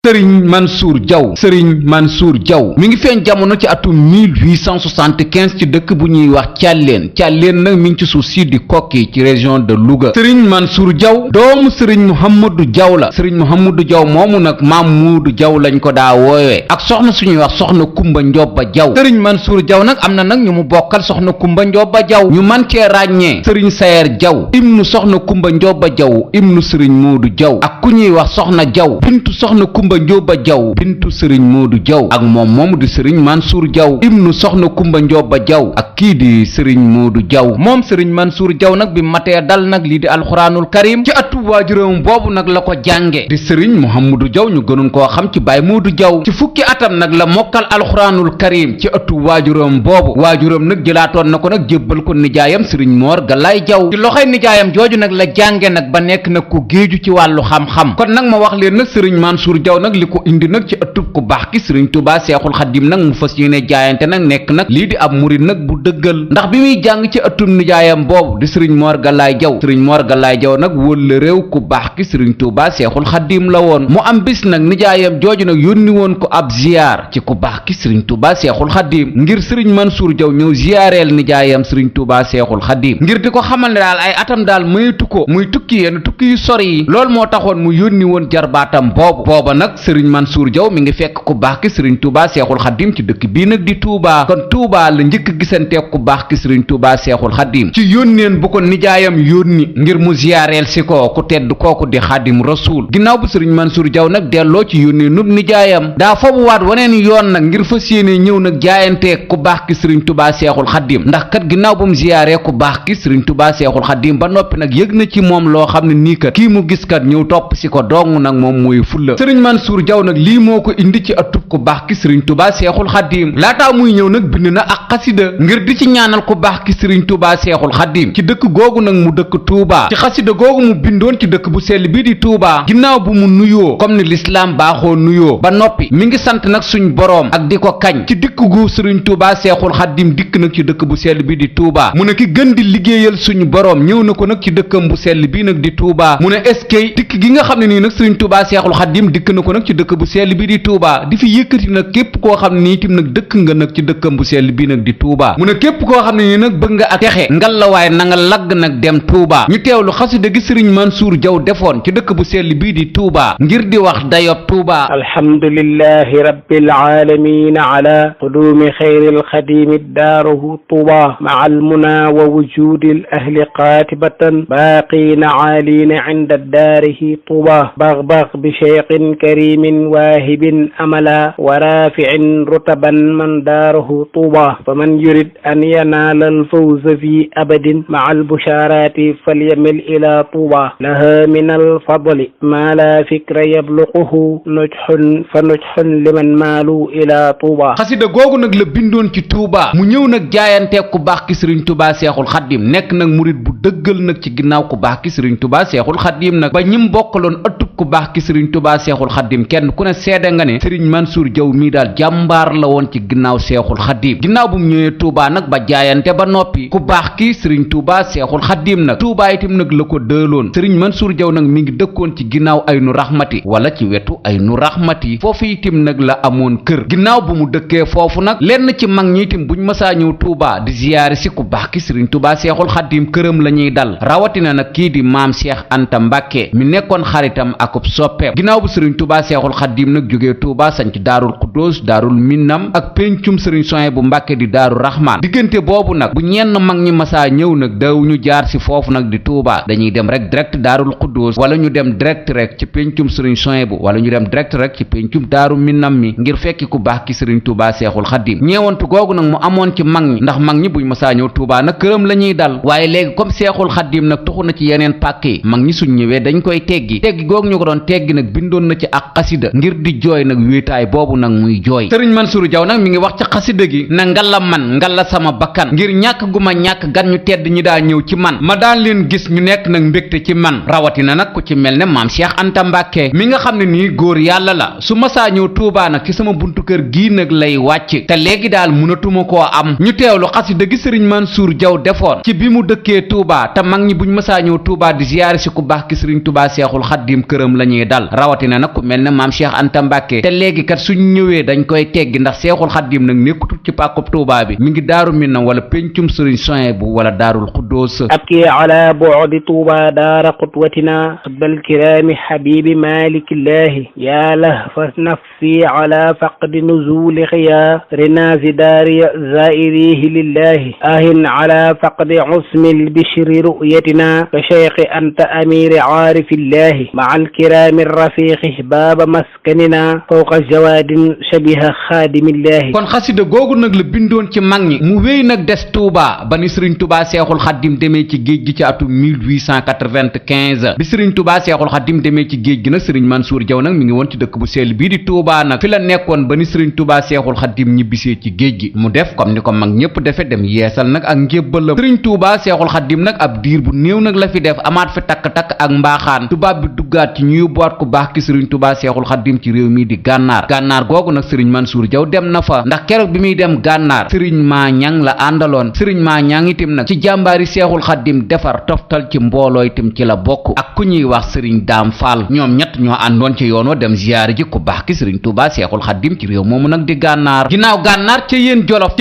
sëriñ Mansour Diaw sëriñ Mansour Diaw mi ngi feeñ jamono ci atum 1875 ci dëkk bu ñuy wax Thialène nag mi ngi ci suuf si di Kokki ci région de Louga. sëriñ Mansour Diaw doomu sëriñ Mouhamadou Diaw la sëriñ Mouhamadou Diaw moomu nag maam Muudu Diaw lañ ko daa woowee ak soxna suñuy wax soxna Kumba Njoba Diaw. sëriñ Mansour Diaw nag am na nag ñu mu bokkal soxna Kumba Njoba Diaw ñu man cee ràññee sëriñ Sayer Diaw ibnu soxna Kumba Njoba Diaw ibnu sëriñ Muudu Diaw ak ku ñuy wax soxna Diaw bintu soxna Kumba Njoba Diaw bintu sëriñ Muudu Diaw ak moom moomu di sëriñ Mansour Diaw ibnu soxna Kumba Njoba Diaw ak kii di sëriñ Muudu Diaw moom sëriñ Mansour Diaw nag bi matee dal nag lii di alxuraanul karim ci atu waajuram boobu nag la ko jànge di sëriñ Mouhamadou Diaw ñu gënoon koo xam ci Baay Muudu Diaw ci fukki atam nag la mokkal alxuraanul karim ci atu waajuram boobu waajuram nag jëlaatoon na ko nag jébbal ko nijaayam sëriñ Moor Galaay Diaw ci loxoy nijaayam jooju nag la jànge nag ba nekk nag ku géeju ci wàllu xam-xam kon nag ma wax leen nag sëriñ Mansour Diaw nag li ko indi nag ci ëttub ku baax ki sëriñ Touba Seexul Xadim nag mu fas yéene jaayante nag nekk nag lii di ab murid nag bu dëggal ndax bi muy jàng ci ëttub nijaayam boobu di sëriñ Moor Galaay Diaw sëriñ Moor Galaay Diaw nag wólla réew ku baax ki sëriñ Touba Seexul Xadim la woon mu am bis nag nijaayam jooju nag yónni woon ko ab ziyaar ci ku baax ki sëriñ Touba Seexul Xadim ngir sëriñ Mansour Diaw ñëw ziyaareel nijaayam sëriñ Touba Seexul Xadim ngir di ko xamal ne daal ay atam daal maytu ko muy tukki yenn tukki yu sori yi loolu moo taxoon mu yónni woon jarbaatam booba nag sëriñ Mansour Diaw mi ngi fekk ku baax ki sëriñ Touba Seexul Xadim ci dëkk bii nag di Touba kon Touba la njëkk gisanteeg ku baax ki sëriñ Touba Seexul Xadim ci yónneen bu ko nijaayam yónni ngir mu ziyaareel si ko ku tedd kooku di Xadim Rasuul ginnaaw bu sëriñ Mansour Diaw nag delloo ci yónnee nub nijaayam daa foobu waat waneen yoon nag ngir fas yéene ñëw nag jaayanteeg ku baax ki sëriñ Touba Seexul Xadim ndax kat ginnaaw bu mu ziyaaree ku baax ki sëriñ Touba Seexul Xadim ba noppi nag yëg na ci moom loo xam ne nii kat kii mu gis kat ñëw topp si ko dong nag moom mooy fulla sëriñ Mansour Diaw nag lii moo ko indi ci atub ku baax ki sëriñ Touba Seexul Xadim laataa muy ñëw nag bind na ak xasida ngir di ci ñaanal ku baax ki sëriñ Touba Seexul Xadim ci dëkk googu nag mu dëkk Touba ci xasida googu mu bindoon ci dëkk bu sell bii di Touba ginnaaw bu mu nuyoo comme ni lislaam baaxoo nuyoo ba noppi mi ngi sant nag suñ boroom ak di ko kañ ci dikk gu sëriñ Touba Seexul Xadim dikk nag ci dëkk bu sell bi di Touba mu ne ki gën di liggéeyal suñu boroom ñëw na ko nag ci dëkkam bu sell bii nag di Touba mu ne eskay dikk gi nga xam ne nii nag sëriñ Touba Seexul Xadim dikk na ko nag ci dëkk bu sell bi di Touba di fi yëkkati nag képp koo xam ne nii tim nag dëkk nga nag ci dëkkam bu sell bii nag di Touba mu ne képp koo xam ne nii nag bëgg nga ak texe ngalawaay na nga lagg nag dem Touba ñu teewlu xasida gi sëriñ Mansour Diaw defoon ci dëkk bu sell bii di Touba ngir di wax dayob Touba alhamdulillahi rabbil alamin ala qudumi xayril xadimi daaruhu Touba maa almuna wa wujudi ahli qaatibatan baaqina aalina inda daarihi Touba bagh bi cheikhin karimin waahibin amala wa raafi'in rutaban man daaruhu Touba faman yurid an yanaala alfawza fi abadin maa albushaarati falyamil ila Touba laha min alfadli maa la fikra yabluquhu nujhun fa nujhun liman maalu ila Touba xasida googu nag la bindoon ci Touba mu ñëw nag jaayante ku baax ki sëriñ Touba Seexul Xadim nekk nag murit bu dëggal nag ci ginnaaw ku baax ki sëriñ Touba Seexul Xadim nag ba ñim bokkaloon ëttub ku baax ki sëriñ Touba Seexul Xadim kenn ku ne seede nga ne sëriñ Mansour Diaw mii daal jàmbaar la woon ci ginnaaw Seexul Xadim ginnaaw bu mu ñëwee Touba nag ba jaayante ba noppi ku baax ki sëriñ Touba Seexul Xadim nag Touba itam nag la ko dëloon sëriñ Mansour Diaw nag mi ngi dëkkoon ci ginnaaw Aynu Rahmati wala ci wetu Aynu Rahmati foofu itam nag la amoon kër ginnaaw bu mu dëkkee foofu nag lenn ci mag ñi itam buñ mësaa ñëw Touba di ziyaare si ku baax ki sëriñ Touba Seexul Xadim këram la ñuy dal rawatina nag kii di maam Cheikh Anta Mbàkke mi nekkoon xaritam akub soppeem ginnaaw bu sëriñ Touba Seexul Xadim nag jógee Touba sanc daarul Xuddoos daarul Minnam ak péncum sëriñ Soye bu Mbàkke di daaru Rahman diggante boobu nag bu ñenn mag ñi mësaa ñëw nag daawuñu jaar si foofu nag di Touba dañuy dem rek direct daarul Xuddoos wala ñu dem direct rek ci péncum sëriñ Soye bu wala ñu dem direct rek ci péncum daaru Minnam mi ngir fekki ku baax ki sëriñ Touba Seexul Xadim ñeewantu googu nag mu amoon ci mag ñi ndax mag ñi buñ mësaa ñëw Touba nag këram la ñuy dal waaye léegi comme Seexul Xadim nag tuxu na ci yeneen pàkk yi mag ñi suñ ñëwee dañ koy teggi googu ñu ko doon teggi nag bindoon na ci ak xasida ngir di jooy nag wéetaay boobu nag muy jooy sëriñ Mansour Diaw nag mi ngi wax ci xasida gi na ngala man ngala sama bakkan ngir ñàkk gu ma ñàkk gan ñu tedd ñi daa ñëw ci man ma daan leen gis ñu nekk nag mbégte ci man rawatina nag ku ci mel ne maam Cheikh Anta Mbàkke mi nga xam ne nii góor yàlla la su masaa ñëw Touba nag ci sama buntu kër gii nag lay wàcc te léegi daal mënatuma koo am ñu teewlu xasida gi sëriñ Mansour Diaw defoon ci bi mu dëkkee Touba te mag ñi buñ masaa ñëw Touba di ziyaare si ku baax ki sëriñ Touba Seexul Xadim këram la ñuy dal rawatina nag ku mel mel ne maam Cheikh Anta Mbàkke te léegi kat suñ ñëwee dañ koy teggi ndax seexul xaddim nag nekkutul ci pàkkub Tuubaa bi mi ngi daaru Minam wala pencum sëriñ Suhaybu wala daarul Xuddoos abki ala bu'di Tuubaa daara qudwatina bal kiraami habibi malikillahi ya lahfa nafsi ala faqdi nuzuli xiyaarina zidaariya zairihi lillahi ahin ala faqdi usmi lbishri ru'yatina ka cheikhi anta amiri aarifillahi maa alkiraami rafiqi baaba maskanina fawqa jawaadin shabiha xaadimillahi. kon xasida googu nag la bindoon ci mag ñi mu wéy nag des Touba ba ni Sëriñ Touba Seexul Xaddim demee ci géej gi ci atum 1895 bi Sëriñ Touba Seexul Xaddim demee ci géej gi nag Sëriñ Mansour Diaw nag mi ngi woon ci dëkk bu sell bii di Touba nag fi la nekkoon ba ni Sëriñ Touba Seexul Xaddim ñibbisee ci géej gi mu def comme ni ko mag ñépp defe dem yeesal nag ak njébbalam Sëriñ Touba Seexul Xaddim nag ab diir bu néew nag la fi def amaat fi takk-takk ak mbaaxaan tubaab bi duggaat ci ñu yóbbuwaat ku baax ki Sëriñ Touba Seexul Xaddim ci réew mi di gànnaar googu nag Sëriñ Mansour Diaw dem na fa ndax keroog bi muy dem gànnaar Sëriñ maa ñang la àndaloon Sëriñ maa ñang itam nag ci jàmbaari Seexul Xaddim defar toftal ci mbooloo itam ci la bokk ak ku ñuy wax Sëriñ Daam Fall ñoom ñett ñoo àndoon ci yoon wa dem ziyaare ji ku baax ki Sëriñ Touba Seexul Xaddim ci réew moomu nag di gànnaar ginnaaw gànnaar ca yéen jolof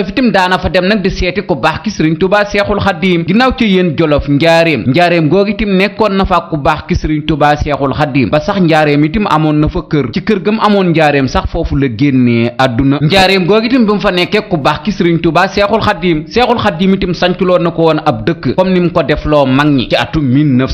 itam daana fa dem nag di seeti ku baax ki Sëriñ Touba Seexul Xaddim ginnaaw ca yéen jolof njaareem googu itam nekkoon na fa ku baax ki Sëriñ Touba Seexul Xaddim ba sax njaareem itam amoon na fa kër ci kër gam amoon njaareem sax foofu la génnee àdduna njaareem googu itam bi mu fa nekkee ku baax ki Sëriñ Touba Seexul Xaddim itam sanculoon na ko woon ab dëkk comme ni mu ko defloo mag ñi ci atum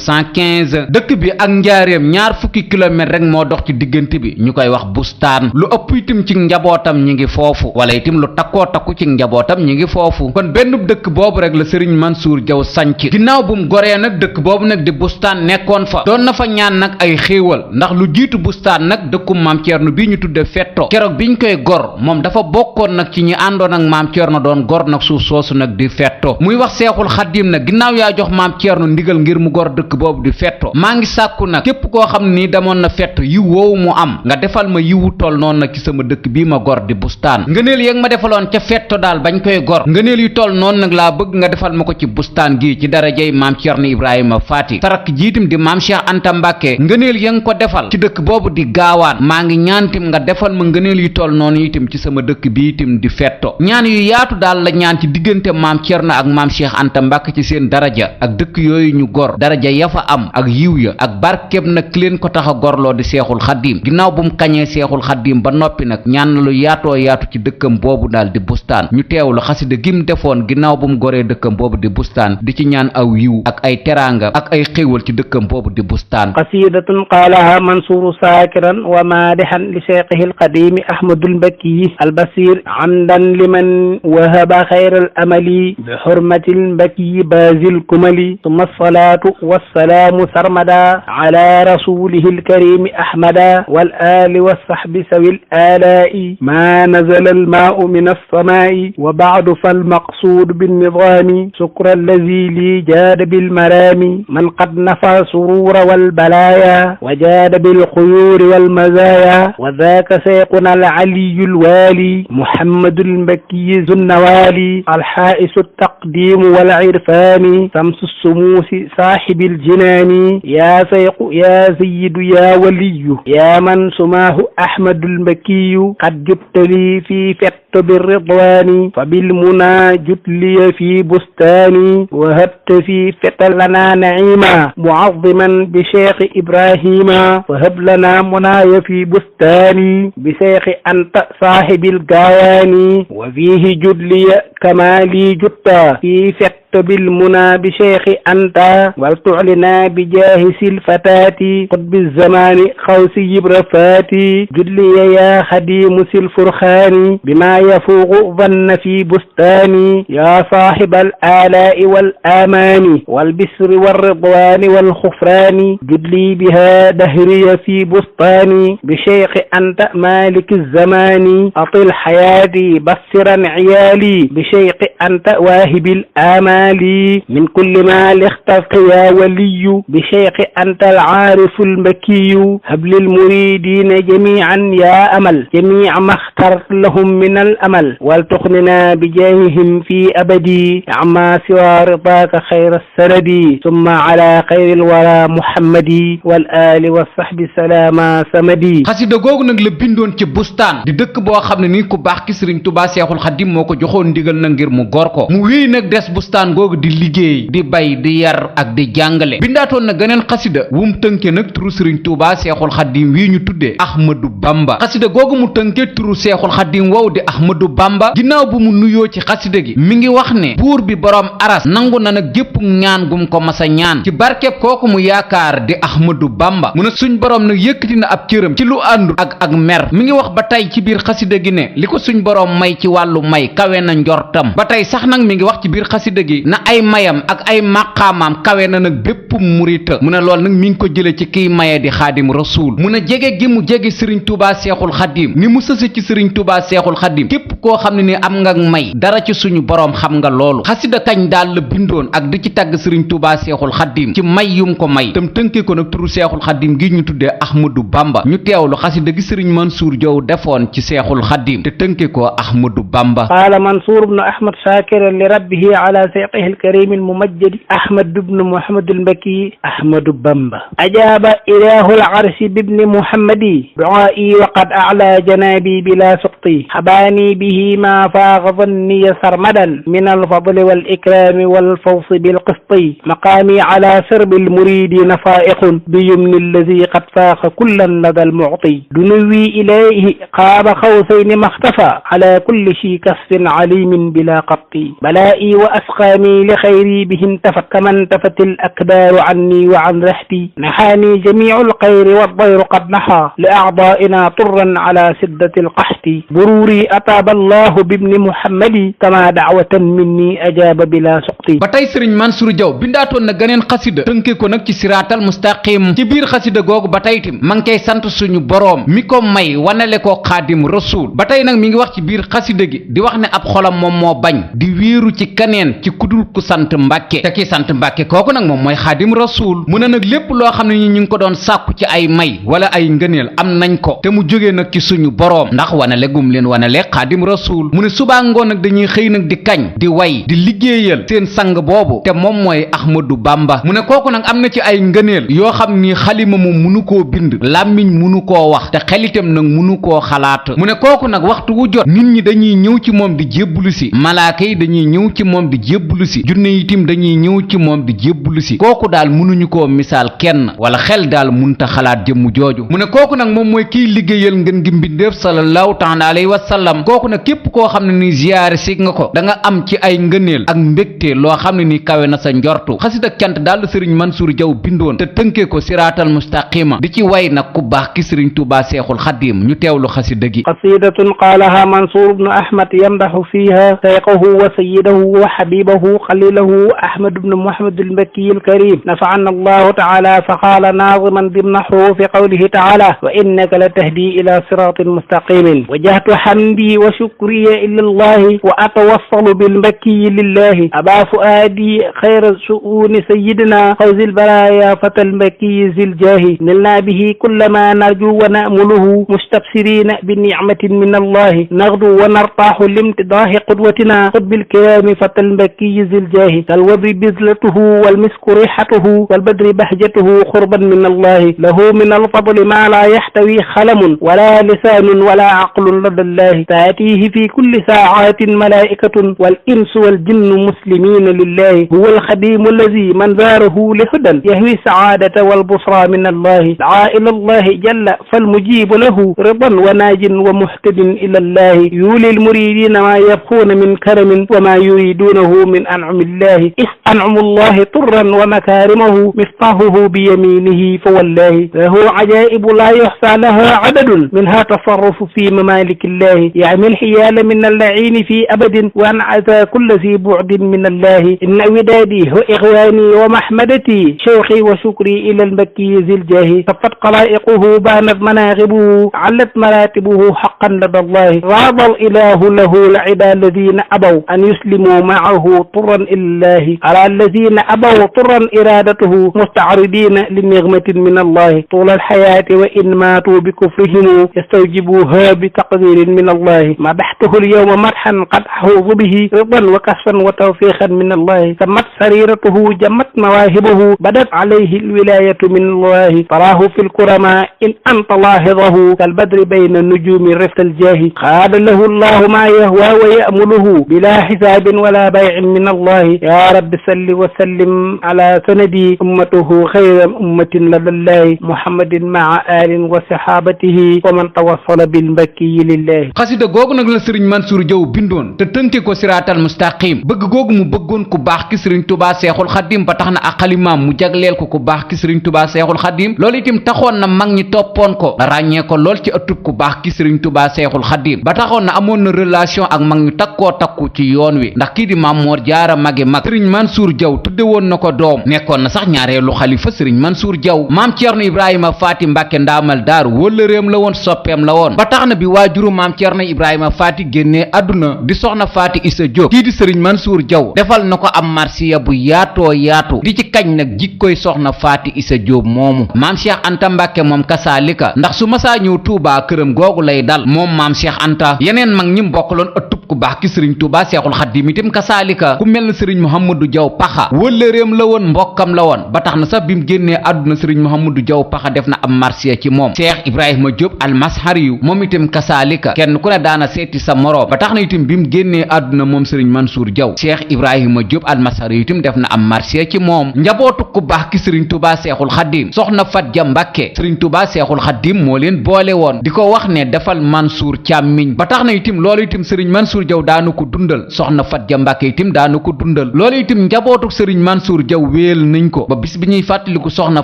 1915 dëkk bi ak njaareem ñaar fukki kilomètre rek moo dox ci diggante bi ñu koy wax bustaan lu ëpp itam ci njabootam ñi ngi foofu wala itam lu takkoo takku ci njabootam ñi ngi foofu kon benn dëkk boobu rek la Sëriñ Mansour Diaw sanc ginnaaw bu mu goree nag dëkk boobu nag di bustaan nekkoon fa doon na fa ñaan nag ay xéewal ndax lu jiitu bustaan nag dëkkum maam Ceerno bii ñu tudde fetto keroog biñ koy gor moom dafa bokkoon nag ci ñi àndoon ak maam Ceerno doon gor nag suuf soosu nag di fetto muy wax Seexul Xaddim nag ginnaaw yaa jox maam Ceerno ndigal ngir mu gor dëkk boobu di fetto maa ngi sàkku nag képp koo xam ni demoon na fetto yiw woowu mu am nga defal ma yiwu toll noonu nag ci sama dëkk bii ma gor di bustaan ngëneel yeeg ma defaloon ca fetto daal bañ koy gor ngëneel yu toll noonu nag laa bëgg nga defal ma ko ci bustaan gi ci darajey maam Ceerno Ibrahima Faati tarak jiitim di maam Cheikh Anta Mbàkke ngëneel ya nga ko defal ci dëkk boobu di gaawaan maa ngi ñaantim nga defal ma ngëneel yu toll noonu itam ci sama dëkk bi itam di fetto ñaan yu yaatu daal la ñaan ci diggante maam Ceerno ak maam Cheikh Anta Mbàkke ci seen daraja ak dëkk yooyu ñu gor daraja ya fa am ak yiw ya ak barkeb nag ki leen ko tax a gorloo di Seexul Xaddim ginnaaw bu mu kañee Seexul Xaddim ba noppi nag ñaan na lu yaatoo yaatu ci dëkkam boobu daal di bustaan ñu teewlu xasida gim defoon ginnaaw bu mu goree dëkkam boobu di bustaan di ci ñaan aw yiw ak ay teraanga ak ay xéewal ci dëkkam boobu di bustaan qasidatun qaalaha Mansuuru saakiran wa maadihan li cheikhihi alqadimi Ahmadul Mbakki albasir amdan liman wahaba xayral amali bi xurmatil mbakki baazil kumali summa salaatu wassalaamu sarmada ala rasulihi alkarimi ahmada wal ali wasahbi sawil alaa'i ma nazala almaau min alsamaai wa baadu falmaqsuudu binnidaami sukra allazi li jaada bilmaraami man qad nafa surura walbalaaya wa jaada bilxuyuuri walmazaaya wa daaka seyquna alaliyu alwaali muhammadu almbakkiyi zunnawaali alxaa'isu taqdiimu walirfaani samsu sumuusi saaxibi aljinaani yaa seyqu yaa sayyidu yaa waliyu yaa man sumaahu ahmadu almbakkiyu qad jubtali fi fetto birridwaani fa bilmunaa jutliya fi bustaani wa habta fi feta lana naima muazziman bi cheikhi ibrahima fa hab lana munaaya fi bustaani bi cheikhi anta saahibil gaayaani wa fiihi judliya kamaali jutta fi fet بالمنى بشيخ أنت ولتعلنا بجاه الفتاة قطب الزمان خوسي برفاتي جلي يا خديم الفرخان بما يفوق ظن في بستاني يا صاحب الآلاء والآمان والبسر والرضوان والخفران جلي بها دهري في بستاني بشيخ أنت مالك الزمان أطل حياتي بصرا عيالي بشيخ أنت واهب الآمان ما لي من كل ما لاخترت يا ولي بشيخ أنت العارف المكي هب للمريدين جميعا يا أمل جميع ما اخترت لهم من الأمل ولتخننا بجاههم في أبدي عما سوى رضاك خير السند ثم على خير الورى محمدي والآل والصحب سلاما samadi xasida googu nag la bindoon ci bustaan di dëkk boo xam ne ni ku baax ki sëriñ Tuubaa Seexul Xadim moo ko joxoon ndigal na ngir mu gor ko mu wéy nag des bustaan googu di liggéey di bay di yar ak di jàngale bindaatoon na geneen xasida wum tënke nag turu sëriñ Tuubaa Seexul Xadim wii ñu tuddee Ahmadu Bamba xasida googu mu tënke turu Seexul Xadim wow di Ahmadu Bamba ginnaaw bu mu nuyoo ci xasida gi mi ngi wax ne buur bi boroom aras nangu na nag gépp ñaan gum ko masa ñaan ci barkeb kooku mu yaakaar di Ahmadu Bamba mu ne suñ boroom nag yëkkati na ab cëram ci lu àndu ak mer mi ngi wax ba tey ci biir xasida gi ne li ko suñ boroom may ci wàllu may kawe na njortam ba tey sax nag mi ngi wax ci biir xasida gi na ay mayam ak ay maqaamaam kawe na nag bépp murita mu ne lool nag mi ngi ko jële ci kiy maye di xaadim rasuul mu ne jege gi mu jege sëriñ Tuubaa Seexul Xadim ni mu sëse ci sëriñ Tuubaa Seexul Xadim képp koo xam ne ni am nga may dara ci suñu boroom xam nga loolu xasida kañ daal la bindoon ak di ci tàgg sëriñ Tuubaa Seexul Xadim ci may yum ko may tam tënkee ko nag turu Seexul Xadim gi ñu tuddee Ahmadu Bamba ñu teewlu xasida gi sëriñ Mansuur Jaw defoon ci Seexul Xadim te tënkee ko Ahmadu Bamba qaala Mansuur ibnu Ahmad shaakiran li rabbihi ala sayqihi alkarimi almumajjadi Ahmad ibnu Muhammad almbaki Ahmadu Bamba ajaaba ilaahu alarshi bibni muhammadi du'aa'i wa qad a'laa janaabi bila suqti habaani bihi ma faaqa zanniya sarmadan min alfadli walikrami walfawsi bilqisti maqaami ala sirbi almuridina faa'iqun biyumni alladi qad faaqa kullan lada almu'ti dunuwi ilayhi qaaba qawsayni maxtafa ala kulli shi kasfin alimin bila qatti balaa'i wa asqaami li xayri bihi intafat kama intafat alakbaaru anni wa an rihti nahaani jamiicu alxayri waddayru qad naha li a'daa'ina turran ala siddati alqahti buruuri ataaba allahu bibni muhammadi kama da'watan minni ajaaba bila suqti ba tey sëriñ Mansuur Jaw bindaatoon na geneen xasida tënkee ko nag ci siraatal mustaqim ci biir xasida googu ba tey tim ma ngi koy sant suñu boroom mi ko may wanale ko xaadim rasuul ba tey nag mi ngi wax ci biir xasida gi di wax ne ab xolam moom moo bañ di wéeru ci kaneen ci kudul ku sant mbàkke te ki sant mbàkke kooku nag moom mooy xaadim rasuul mu ne nag lépp loo xam ne ñu ngi ko doon sàkku ci ay may wala ay ngëneel am nañ ko te mu jógee nag ci suñu boroom ndax wanale gum leen wanale xaadim rasuul mu ne subaa ngoon nag dañuy xëy nag di kañ di way di liggéeyal seen sang boobu te moom mooy Ahmadu Bamba mu ne kooku nag am na ci ay ngëneel yoo xam ni xalima moom munu koo bind làmmiñ munu koo wax te xelitam nag munu koo xalaat mu ne kooku nag waxtu wu jot nit ñi dañuy ñëw ci moom di jébbulu si malaaka yi dañuy ñëw ci moom di jébbulu si junne itim dañuy ñëw ci moom di jébbulu si kooku daal mënuñu koo misaal kenn wala xel daal munta xalaat jëmm jooju mu ne kooku nag moom mooy kiy liggéeyal ngeen gi mbindeef sallallahu taala alayhi wa sallam kooku nag képp koo xam ne ni ziyaare si nga ko da nga am ci ay ngëneel ak mbégte loo xam ne ni kawe na sa njortu xasida cant daal sëriñ Mansuur Jaw bindoon te tënkee ko siraatal mustaqima di ci way nag ku baax ki sëriñ Tuubaa Seexul Xadim ñu teewlu xasida gi qasidatun qaalaha Mansuur ibnu Ahmad yamdaxu fiha sayqahu wa sayyidahu wa habibahu xalilahu Ahmad ibnu Muhammad al-Makki al-Karim nafa'ana allahu taala fa qaala naaziman dimna xurufi qawlihi taala wa innaka la tahdi ila siratin mustaqimin wajjahtu hamdi wa shukriya ila allahi wa atawassalu bilmakki lillahi aba fuaadi xayra su'uni sayyidina fawzi albaraya fata almakki zil jahi nilna bihi kulla ma narju wa na'muluhu mustabsirina bi ni'matin min allahi naghdu wa nartahu limtidahi qudwatina qutbi alkirami fata almakki zil jahi kalwadri bizlatuhu walmisku rihatuhu walbadri bahjatuhu qurban min allahi lahu min alfadli ma la yahtawi khalamun wala lisanun wala aqlun lada allahi taatihi fi kulli saatin malaikatun wal insu wal jinnu muslimina lillahi huwa alxadimu allazi man zaarahu li hudan yahwi saadata wal busra min allahi daa ila allahi jalla falmujibu lahu ridan wa naajin wa muhtadin ila allahi yuli almuridina ma yabxuuna min karamin wa ma yuridunahu min an'ami allahi is an'amu allahi turran wa makarimahu miftahuhu bi yaminihi fa wallahi lahu ajaibu la yuhsa laha adadun minha tasarrufu fi mamaliki allahi ya'mi alhiyala min allaini fi abadin wa an ata kulla zi bu'din min allahi inna widadi wa ikhwani wa mahmadati shawqi wa shukri ila almakki zil jahi safat qalaiquhu banat manaqibuhu allat maratibuhu haqqan lada allahi rada al ilahu lahu al ibad alladhina abaw an yuslimu ma'ahu طرا إلى على الذين أبوا طرا إرادته مستعرضين لنغمة من الله طول الحياة وإن ماتوا بكفرهم يستوجبوها بتقدير من الله مدحته اليوم مدحا قد أحوظ به رضا وكسفا وتوفيقا من الله تمت سريرته جمت مواهبه بدت عليه الولاية من الله تراه في الكرماء إن أنت لاحظه كالبدر بين النجوم رفت الجاه خاد له الله ما يهوى ويأمله بلا حساب ولا بيع من الله يا رب صل وسلم على سندي أمته خير أمة لدى الله محمد مع آل وصحابته ومن توصل بالمكي لله xasida googu nag la sëriñ Mansour Diaw bindoon te tënke ko siraatal mustaqim bëgg googu mu bëggoon ku baax ki sëriñ Tuubaa Seexul Xadim ba tax na ak xalimaam mu jagleel ko ku baax ki sëriñ Tuubaa Seexul Xadim loolu itam taxoon na mag ñi toppoon ko ràññee ko lool ci ëttub ku baax ki sëriñ Tuubaa Seexul Xadim ba taxoon na amoon na relation ak mag ñu takkoo takku ci yoon wi ndax kii di Maam Moor Jaara magi mag sëriñ Mansour Diaw tudde woon na ko doom nekkoon na sax ñaareelu xalifa sëriñ Mansour Diaw maam Ceerno Ibrahima Faati Mbàkke ndaamal daaru wëllëreem la woon soppeem la woon ba tax na bi waajuru maam Ceerno Ibrahima Faati génnee àdduna di soxna Faati Isa Diop kii di sëriñ Mansour Diaw defal na ko am marsiya bu yaatoo yaatu di ci kañ nag jikkoy soxna Faati Isa Diop moomu maam Cheikh Anta Mbàkke moom kasaalika ndax su masaa ñëw Tuubaa këram googu lay dal moom maam Cheikh Anta yeneen mag ñi bokkaloon ëttub ku baax ki sëriñ Tuubaa Seexul Xadiim itam kasaalika ku mel na sëriñ Mouhamadou Diaw Paxa wëllëreem la woon mbokkam la woon ba tax na sax bi mu génnee àdduna sëriñ Mouhamadou Diaw Paxa def na am marsiya ci moom Cheikh Ibrahima Diop almashariyu moom itam kasaalika kenn ku ne daana seeti sa moroom ba tax na itam bi mu génnee àdduna moom sëriñ Mansour Diaw Cheikh Ibrahima Diop almashariyu itam def na am marsiya ci moom njabootu ku baax ki sëriñ Tuubaa Seexul Xadiim soxna Fat Ja Mbàkke sëriñ Tuubaa Seexul Xadiim moo leen boole woon di ko wax ne defal Mansour càmmiñ ba tax na itam loolu itam sëriñ Mansour Diaw daanu ko dundal soxna Fat Ja Mbàkke itam daanu ko dundal loolu itam njabootu sëriñ Mansour Diaw wéel nañ ko ba bis bi ñuy fàttaliku soxna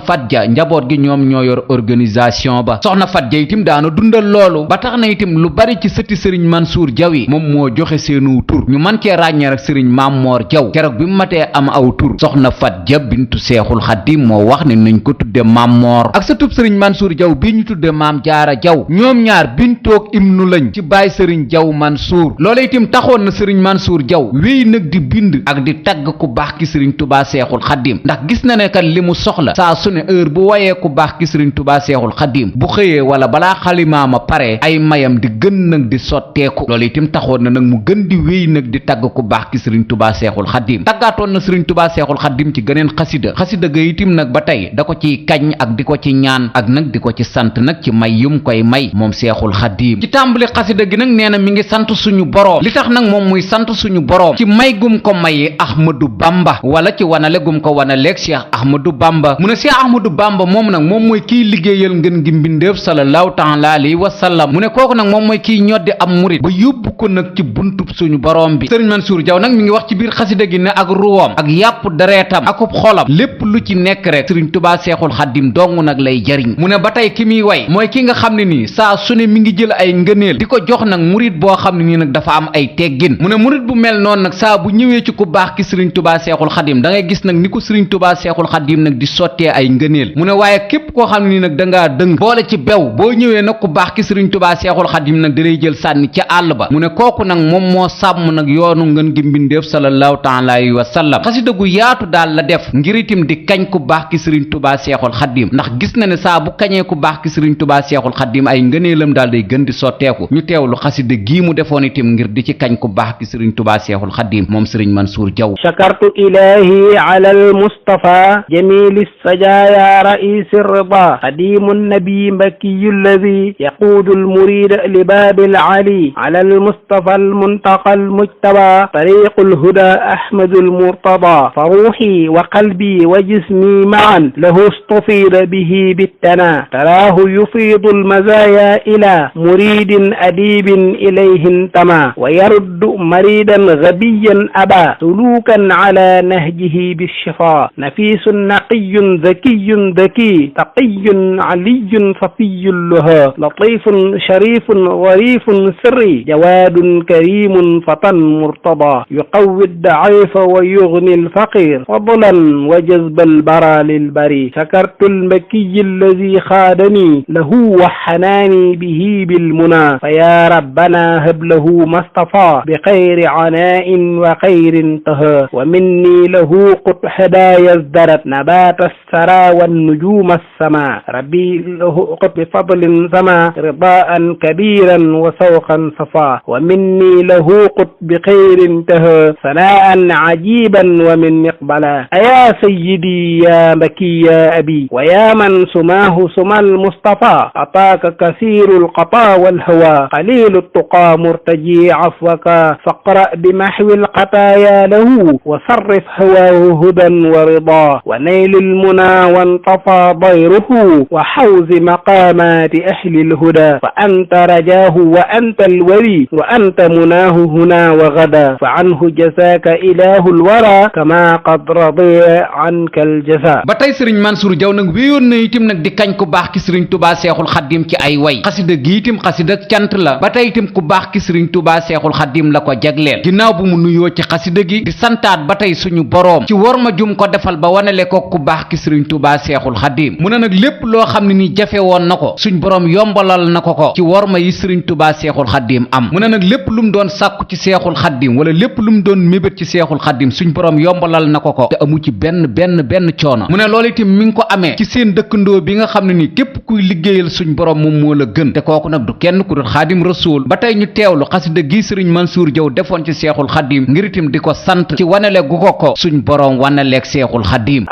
Fat Ja njaboot gi ñoom ñoo yor organisation ba soxna Fat Ja itam daana dundal loolu ba tax na itam lu bari ci sëti sëriñ Mansour Diaw yi moom moo joxe seenu tur ñu man cee ràññee rek sëriñ Maam Moor Diaw keroog bi mu matee am aw tur soxna Fat Ja bintu Seexul Xadiim moo wax ne nañ ko tudde Maam Moor ak sëtub sëriñ Mansour Diaw bii ñu tudde Maam Jaara Diaw ñoom ñaar bintoog ibnu lañ ci baay sëriñ Diaw Mansour loola itam taxoon na sëriñ Mansour Diaw wéy nag di bind ak di tagg ku baax ki sëriñ Tuubaa Seexul Xadiim ndax gis na ne kat li mu soxla saa su ne heure bu wayee ku baax ki sëriñ Tuubaa Seexul Xadiim bu xëyee wala balaa xalimaama pare ay mayam di gën nag di sotteeku loolu itam taxoon na nag mu gën di wéy nag di tagg ku baax ki sëriñ Tuubaa Seexul Xadiim taggaatoon na sëriñ Tuubaa Seexul Xadiim ci geneen xasida ga itam nag ba tey da ko ciy kañ ak di ko ci ñaan ak nag di ko ci sant nag ci may yum koy may moom Seexul Xadiim ci tàmbali xasida gi nag nee na mi ngi sant suñu boroom li tax nag moom muy sant suñu boroom ci may gum ko mayi Ahmadu Bamba wala ci wanale gum ko wanaleeg Cheikh Ahmadu Bamba mu ne Cheikh Ahmadu Bamba moom nag moom mooy kiy liggéeyal ngën gi mbindeef sallallahu taala alayhi wa sallam mu ne kooku nag moom mooy kiy ñoddi am murit ba yóbbu ko nag ci buntub suñu boroom bi sëriñ Mansour Diaw nag mi ngi wax ci biir xasida gi ne ak ruwam ak yàpp dereetam akub xolam lépp lu ci nekk rek sëriñ Tuubaa Seexul Xadiim dong nag lay jariñ mu ne ba tey ki muy way mooy ki nga xam ne nii saa su ne mi ngi jël ay ngëneel di ko jox nag murit boo xam ne nii nag dafa am ay teggin mu ne murit bu mel noonu nag saa bu ñëwee ci ku baax ki sëriñ Tuubaa Seexul Xadiim da ngay gis nag ni ko sëriñ Tuubaa Seexul Xadiim nag di sottee ay ngëneel mu ne waaye képp koo xam ne nii nag dangaa dëng boole ci bew boo ñëwee nag ku baax ki sëriñ Tuubaa Seexul Xadiim nag da lay jël sànni ca àll ba mu ne kooku nag moom moo sàmm nag yoonu ngën gi mbindeef sallallahu taala alayhi wa sallam xasida gu yaatu daal la def ngir itam di kañ ku baax ki sëriñ Tuubaa Seexul Xadiim ndax gis na ne saa bu kañee ku baax ki sëriñ Tuubaa Seexul Xadiim ay ngëneelam daal day gën di sotteeku ñu teewlu xasida gii mu defoon itam ngir di ci kañ ku baax ki sëriñ Tuubaa Seexul Xadiim moom sëriñ Mansour Diaw shakartu ilahi ala almustafa jamili sajaya raisi rida xadimu nabi mbakiyu alladi yaquudu almurida libabi alali ala almustafa almuntaqa almujtaba tariqu alhuda ahmadu almurtada faruuxi wa qalbi wa jismi maan lahu istufida bihi bittana taraahu yufiidu almazaya ila muridin adibin ilayhi intama wa yaruddu maridan gabiyan aba sulukan ala nahjihi bishifa nafisun naqiyun zakiyun daki taqiyun aliyun safiyun laha latifun sharifun zarifun sirri jawadun karimun fatan murtada yuqawi daifa wa yugni alfaqir fadlan wa jazba albara lilbari shakartu almakiyi alladi xaadani lahu wa xanaani bihi bilmuna fa ya rabbana hab lahu mastafa bi xayri anain wa xayri خير انتهى ومني له قط هدايا ازدرت نبات الثرى والنجوم السماء ربي له قط بفضل سما رضاء كبيرا وسوقا صفا ومني له قط بخير انتهى ثناء عجيبا ومن مقبلا أيا سيدي يا مكي يا أبي ويا من سماه سما المصطفى أطاك كثير القطا والهوى قليل التقى مرتجي عفوك فاقرأ بمحو القطايا له وصرف هواه هدى ورضا ونيل المنى وانطفى ضيره وحوز مقامات أهل الهدى فأنت رجاه وأنت الولي وأنت مناه هنا وغدا فعنه جزاك إله الورى كما قد رضي عنك الجزاء. ba tey sëriñ Mansour Diaw nag wéyoon na itam nag di kañ ku baax ki sëriñ Touba Seexul Xaddim ci ay way xasida gi itam xasida cant la ba tey itam ku baax ki sëriñ Touba Seexul Xaddim la ko jagleel ginnaaw bu mu nuyoo ci xasida gi di santaat ba tey suñu boroom ci worma jum ko defal ba wanale ko ku baax ki sëriñ Touba Seexul Xaddim mu ne nag lépp loo xam ne ni jafe woon na ko suñ boroom yombalal na ko ci worma yi sëriñ Touba Seexul Xaddim am mu ne nag lépp lu mu doon sàkku ci Seexul Xaddim wala lépp lu mu doon mébét ci Seexul Xaddim suñ boroom yombalal na ko te amu ci benn coono mu ne loolu itam mi ngi ko amee ci seen dëkkandoo bi nga xam ne ni képp kuy liggéeyal suñ boroom moom moo la gën te kooku nag du kenn ku dul Xaadim Rasuul ba tey ñu teewlu xasida gi sëriñ Mansour Diaw defoon ci Seexul Xaddim ngir itam di ko sant ci wanale gu ko suñ boroom wanaleeg Seexul Xaddim.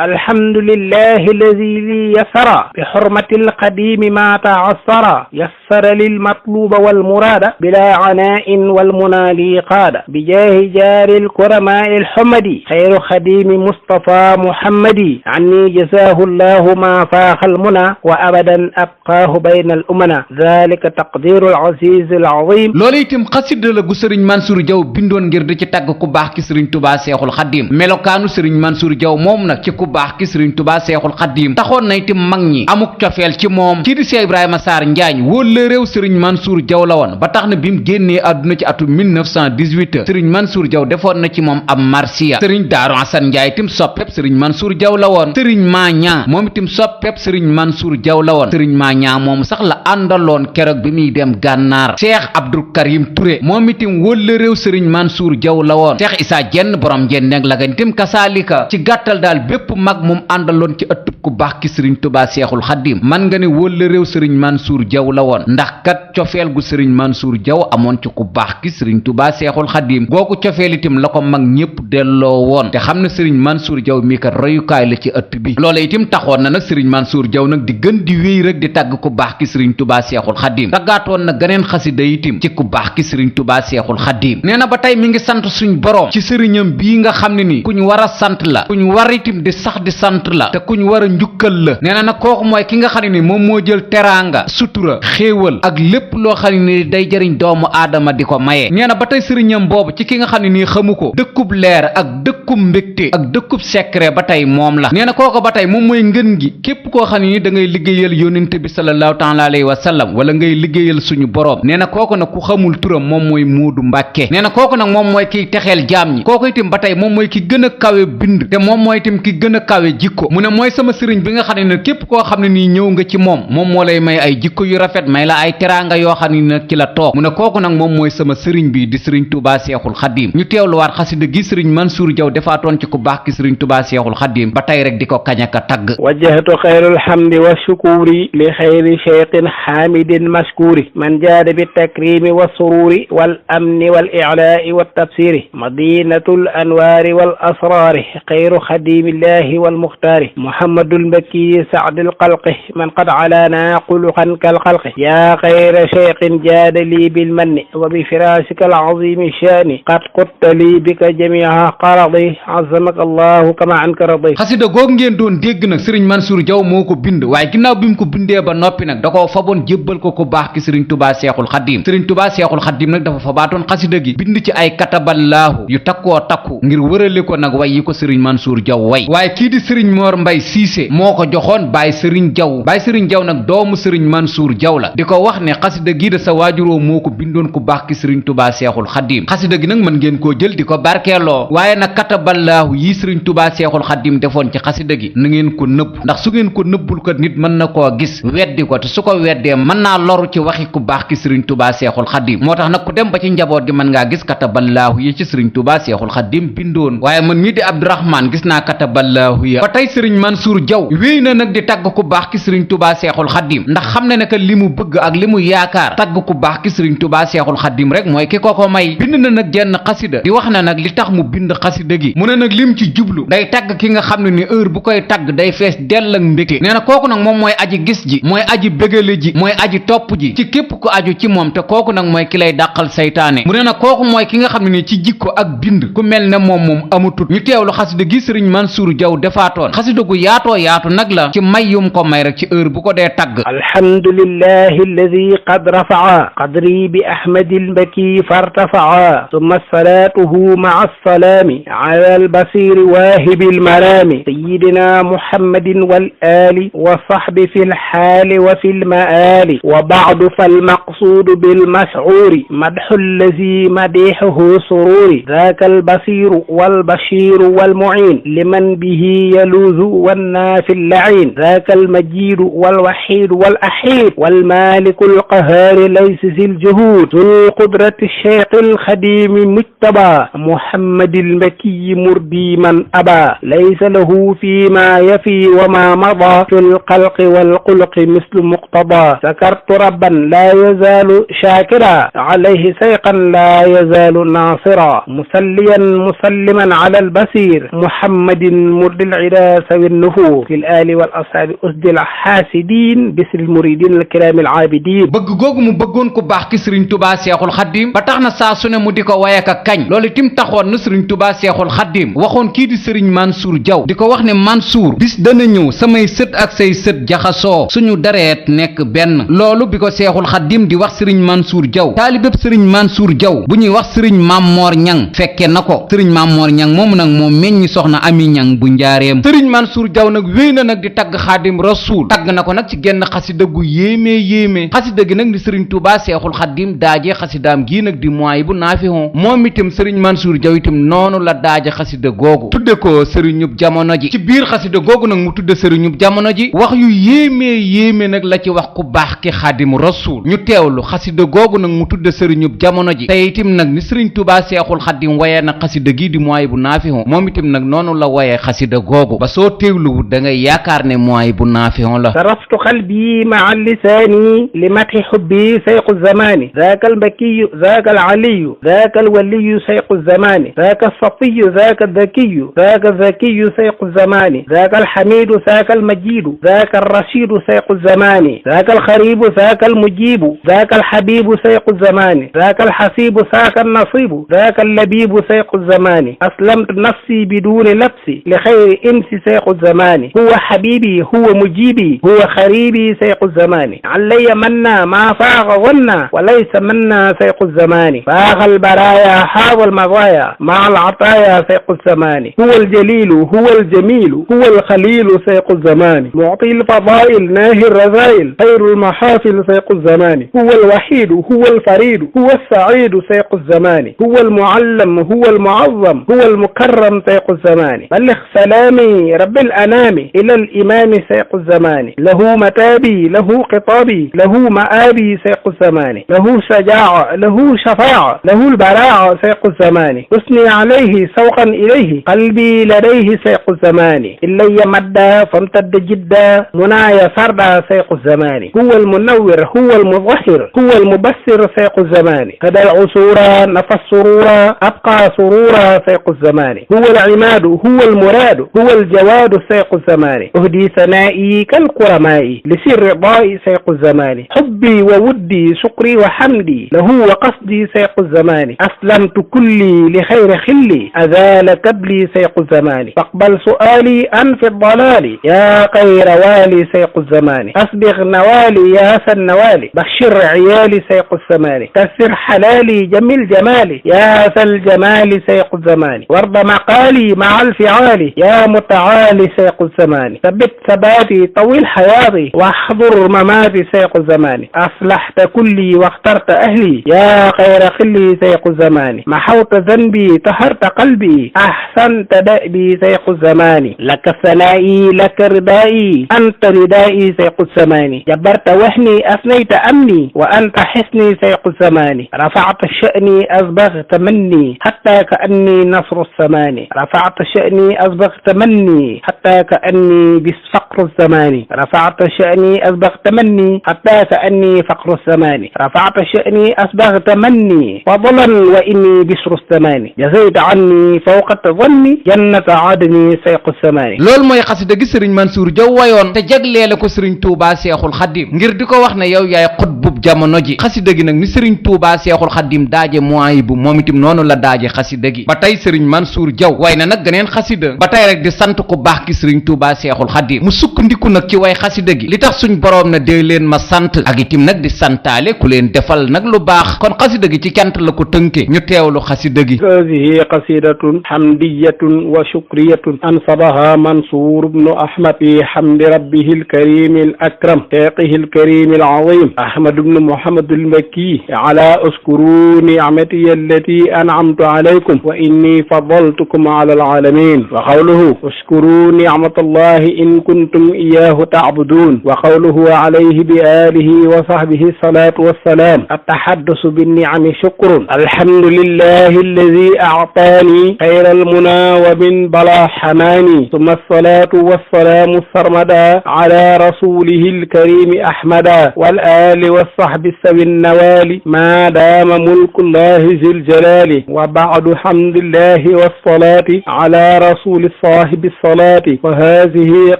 alhamdulillahi alladi li yasara bi xurmatil qadimi ma taassara yassara lil matluba wal murada bila ana'in wal munali qaada bi jaahi jaaril kuramaa'il humadi xayru xadimi Mustafa Muhammadi anni jazaahu llahu ma faaxal muna wa abadan abqaahu bayna al umana dalika taqdiru al aziz al azim. loolu itam xasida la gu sëriñ Mansour Diaw bindoon ngir di ci tagg ku baax ki sëriñ Touba Seexul Xaddim melokaanu sëriñ Mansour Diaw moom nag ci ku baax ki sëriñ Touba Seexul Xaddim taxoon na itam mag ñi amuk cofeel ci moom kii di Cheikh Ibrahima Sarr Njaañ wóola réew sëriñ Mansour Diaw la woon ba tax na bi mu génnee àdduna ci atum 1918 sëriñ Mansour Diaw defoon na ci moom am marsiya sëriñ Daaru Asan Njaay itam soppeb sëriñ Mansour Diaw la woon sëriñ Maaña moom itam soppeb sëriñ Mansour Diaw la woon sëriñ Maaña moom sax la àndaloon keroog bi muy dem gànnaar Cheikh Abdou Karim Touré moom itam wóola réew sëriñ Mansour Diaw la woon Cheikh Issa Diène borom Diène nag la itam kasaalika ci gàttal daal bépp mag moom àndaloon ci ëttub ku baax ki sëriñ Touba Seexul Xaddim man nga ne wóola réew sëriñ Mansour Diaw la woon ndax kat cofeel gu sëriñ Mansour Diaw amoon ci ku baax ki sëriñ Touba Seexul Xaddim googu cofeel itam la ko mag ñépp delloo woon te xam ne sëriñ Mansour Diaw mii kat royukaay la ci ëtt bi loola itam taxoon na nag sëriñ Mansour Diaw nag di gën di wéy rek di tàgg ku baax ki sëriñ Touba Seexul Xaddim tàggaatoon na ganeen xasida itam ci ku baax ki sëriñ Touba Seexul Xaddim nee na ba tey mi ngi sant suñ boroom ci sëriñam bii nga xam ne ni ku ñu war a sant la ku ñu war itam di sax di sant la te ku ñu war a njukkal la nee na nag kooku mooy ki nga xam ne ni moom moo jël teraanga sutura xéewal ak lépp loo xam ne ni day jëriñ doomu aadama di ko maye nee na ba tey sëriñam boobu ci ki nga xam ne nii xamu ko dëkkub leer ak dëkkub mbégte ak dëkkub secret ba tey moom la nee na kooku ba tey moom mooy ngën gi képp koo xam ne ni da ngay liggéeyal yónnent bi sallallahu taala alayhi wa sallam wala ngay liggéeyal suñu boroom nee na kooku nag ku xamul turam moom mooy Moodu Mbàkke nee na kooku nag moom mooy kiy texeel jaam ñi kooku itam ba tey moom mooy ki gën a kawe bind te moom mooy itam ki gën a kawe jikko mu ne mooy sama sëriñ bi nga xam ne nag képp koo xam ne nii ñëw nga ci moom moo lay may ay jikko yu rafet may la ay teraanga yoo xam ne nag ci la toog mu ne kooku nag moom mooy sama sëriñ bi di sëriñ Touba Seexul Xaddim ñu teewluwaat xasida gi sëriñ Mansour Diaw defaatoon ci ku baax ki sëriñ Touba Seexul Xaddim ba tey rek di ko kañ aka tagg wajjahtu xayrul hamdi wa shukuri li xayri cheikhin hamidin mashkuri man jaada bi takrimi wa sururi wal amni wal i'laa'i wa tafsiri madinatul anwaari wal asraari xayru xadimillahi wal muxtaari muhammadul mbakki saadil xalqi man qad alaana xuluqan kal xalqi yaa xayra cheikhin jaada lii bil manni wa bi firasika al azimi shaani qad qutta lii bika jamiha qaradi azamaka allahu kama anka radi xasida googu ngeen doon dégg nag sëriñ Mansour Diaw moo ko bind waaye ginnaaw bi mu ko bindee ba noppi nag da koo faboon jébbal ko ku baax ki sëriñ Touba Seexul Xaddim sëriñ Touba Seexul Xaddim nag dafa fabaatoon xasida gi bind ci ay kataballaahu yu takkoo takku ngir wërale ko nag way yi ko sëriñ Mansour Diaw way waaye kii di sëriñ Mor Mbay Siise moo ko joxoon Baay Sëriñ Diaw Baay Sëriñ Diaw nag doomu sëriñ Mansour Diaw la di ko wax ne xasida gii de sa waajuroo moo ko bindoon ku baax ki sëriñ Touba Seexul Xaddim xasida gi nag mën ngeen koo jël di ko barkeeloo waaye nag kataballaahu yi sëriñ Touba Seexul Xaddim defoon ci xasida gi na ngeen ko nëbb ndax su ngeen ko nëbbul ko nit mën na koo gis weddi ko te su ko weddee mën naa loru ci waxi ku baax ki sëriñ Touba Seexul Xaddim moo tax nag ku dem ba ci njaboot gi mën ngaa gis kataballaahu yi ci sëriñ Touba Seexul Xaddim bindoon waaye man mii di Abdourahmane gis naa kataballahu ya ba tey sëriñ Mansour Diaw wéy na nag di tagg ku baax ki sëriñ Touba Seexul Xaddim ndax xam ne ne que li mu bëgg ak li mu yaakaar tagg ku baax ki sëriñ Touba Seexul Xaddim rek mooy ki ko may bind na nag jenn xasida di wax na nag li tax mu bind xasida gi mu ne nag lim ci jublu day tagg ki nga xam ne ni heure bu koy tagg day fees dell ak mbégte nee na kooku nag moom mooy aji gis ji mooy aji bégale ji mooy aji topp ji ci képp ku aju ci moom te kooku nag mooy ki lay dàqal saytaane mu ne nag kooku mooy ki nga xam ne ni ci jikko ak bind ku mel ne moom amutut ñu teewlu xasida gi sëriñ Mansour Diaw defaatoon xasida gu yaatoo yaatu nag la ci may yum ko may rek ci heure bu ko dee tagg alhamdulillahi alladi qad rafaa qadri bi ahmadil mbaki fartafaa summa salaatuhu maa salaami ala albasiri waahibi almaraami sayidina muhammadin wal ali wa sahbi fi lxaali wa fi lmaali wa baadu falmaqsuudu bilmascuuri madxu allazi madixuhu sururi daaka albasiru walbashiru walmuciin liman bihi yaluuzu wannaafi llaciin daaka almajiidu walwaxiidu walaxiid walmaaliku alqahaari laysa zi ljuhuud zul qudrati cheikh alxadiimi mujtaba muhammadi almakiyi murdi man aba laysa lahu fiima yafi wama mada fi lxalqi walxuluqi mislu muqtada sakartu rabban laa yazaalu shaakira alayhi sayqan laa yazaalu naasira musalliyan musalliman ala albasir muhammadin murdil ida sawi nufuur fi l ali wal ashaabi usdil xaasidin bisril muridin alkiraami alaabidin bëgg googu mu bëggoon ku baax ki sëriñ tubaa seexul xaddim ba tax na saa su ne mu di ko waye ka kañ loolu tim taxoon na sëriñ tubaa seexul xaddim waxoon kii di sëriñ Mansour Diaw di ko wax ne Mansour bis dana ñëw samay sët ak say sët jaxasoo suñu dareet nekk benn loolu bi ko seexul xaddim di wax sëriñ Mansour Diaw taalibépp sëriñ Mansour Diaw bu ñuy wax sëriñ Mammoor Ñang fekke na ko sëriñ Mammoor Ñang moomu nag moo meññi soxna Ami Ñang bu njaareem sëriñ Mansour Diaw nag wéy na nag di tagg xaadim rasuul tagg na ko nag ci genn xasida gu yéemee xasida gi nag di sëriñ Touba seexul xaddim daaje xasidaam gii nag di Mawaahibu Naafi'un moom itam sëriñ Mansour Diaw itam noonu la daaje xasida googu tudde ko sëriñub jamono ji ci biir xasida googu nag mu tudde sëriñub jamono ji wax yu yéemee nag la ci wax ku baax ki xaadim rasuul ñu teewlu xasida googu nag mu tudde sëriñub jamono ji te itam nag ni sëriñ Touba seexul xaddim wayee na xasida gii di Mawaahibu Naafi'un moom itam nag noonu la wayee xasida googu ba soo teewluwu da ngay yaakaar ne Mawaahibu Naafi'un la saraftu qalbi maa lisaani li mati xubbi sayqu zamaani zaaka almakiyu zaaka alaliyu zaaka alwaliyu sayqu zamaani zaaka alsafiyu zaaka aldakiyu zaaka alzakiyu sayqu zamaani zaaka alxamidu zaaka almajidu zaaka alrashidu sayqu zamaani zaaka alxaribu zaaka almujibu zaaka alxabibu sayqu zamaani zaaka alxasibu zaaka alnasibu zaaka allabibu sayqu zamaani aslamtu nafsi biduni labsi li xayri insi sayqu zamaani huwa xabibi huwa mujibi huwa xaribi sayqu zamaani علي منا ما فاق ظنا وليس منا سيق الزمان فاق البرايا حاض المضايا مع العطايا سيق الزمان هو الجليل هو الجميل هو الخليل سيق الزمان معطي الفضائل ناهي الرذائل خير المحافل سيق الزمان هو الوحيد هو الفريد هو السعيد سيق الزمان هو المعلم هو المعظم هو المكرم سيق الزمان بلغ سلامي رب الأنام إلى الإمام سيق الزمان له متابي له خطابي له مآبي سيق الزمان له شجاعة له شفاعة له البراعة سيق الزمان أثني عليه سوقا إليه قلبي لديه سيق الزمان إلي مدى فامتد جدا منايا فردا سيق الزمان هو المنور هو المظهر هو المبصر سيق الزمان هدى العسور نفى السرور أبقى سرورا سيق الزمان هو العماد هو المراد هو الجواد سيق الزمان أهدي ثنائي كالقرماء لسر رضائي سيق الزمان حبي وودي شكري وحمدي له وقصدي سيق الزمان أسلمت كلي لخير خلي أزال كبلي سيق الزمان فاقبل سؤالي أنفي الضلال يا خير والي سيق الزمان أسبغ نوالي يا النوالي بشر عيالي سيق الزمان كسر حلالي جميل جمالي يا ذا الجمال سيق الزمان وارض مقالي مع الفعال يا متعالي سيق الزمان ثبت ثباتي طويل حياتي واحضر مماتي سيق الزمان أصلحت كلي واخترت أهلي يا خير خلي سيق الزمان محوت ذنبي طهرت قلبي أحسنت دأبي سيق الزمان لك ثنائي لك ردائي أنت ردائي سيق الزمان جبرت وهني أثنيت أمني وأنت حسني سيق الزمان رفعت شأني أسبغت مني مني حتى كأني نصر الزمان رفعت شأني أسبغت مني حتى كأني بفقر الزمان رفعت شأني أسبغت مني حتى كأني فقر الزمان رفعت شأني أسبغت مني فضلا وإني بشر الزمان جزيت عني فوق التظني جنة عدني سيق الزمان. loolu mooy xasida gi sëriñ Mansour Diaw wayoon te jagleele ko sëriñ Touba Seexul Xaddim ngir di ko wax ne yow yaay xutbub jamono ji. xasida gi nag ni sëriñ Touba Seexul Xaddim daaje Mawaahibu moom itam noonu la daaje xasida gi ba tey sëriñ Mansour Diaw way na nag geneen xasida ba tey rek di sant ku baax ki sëriñ Touba Seexul Xaddim mu sukkandiku nag ci way xasida gi li tax suñ boroom na dee leen ma sant ak itim nag di santaale ku leen defal nag lu baax kon xasida gi ci cant la ko tënke ñu teewlu xasida gi. هذه قصيدة حمدية وشكرية أنصبها منصور بن أحمد في حمد ربه الكريم الأكرم شيخه الكريم العظيم أحمد بن محمد المكي على اذكروا نعمتي التي أنعمت عليكم وإني فضلتكم على العالمين وقوله اشكروا نعمة الله إن كنتم إياه تعبدون وقوله عليه بآله وصحبه الصلاة والسلام التحدث بالنعم شكر الحمد لله الذي أعطاني خير المنى ومن بلا حماني ثم الصلاة والسلام السرمدا على رسوله الكريم أحمدا والآل والصحب السوي النوال ما دام ملك الله ذي الجلال وبعد حمد الله والصلاة على رسول صاحب الصلاة وهذه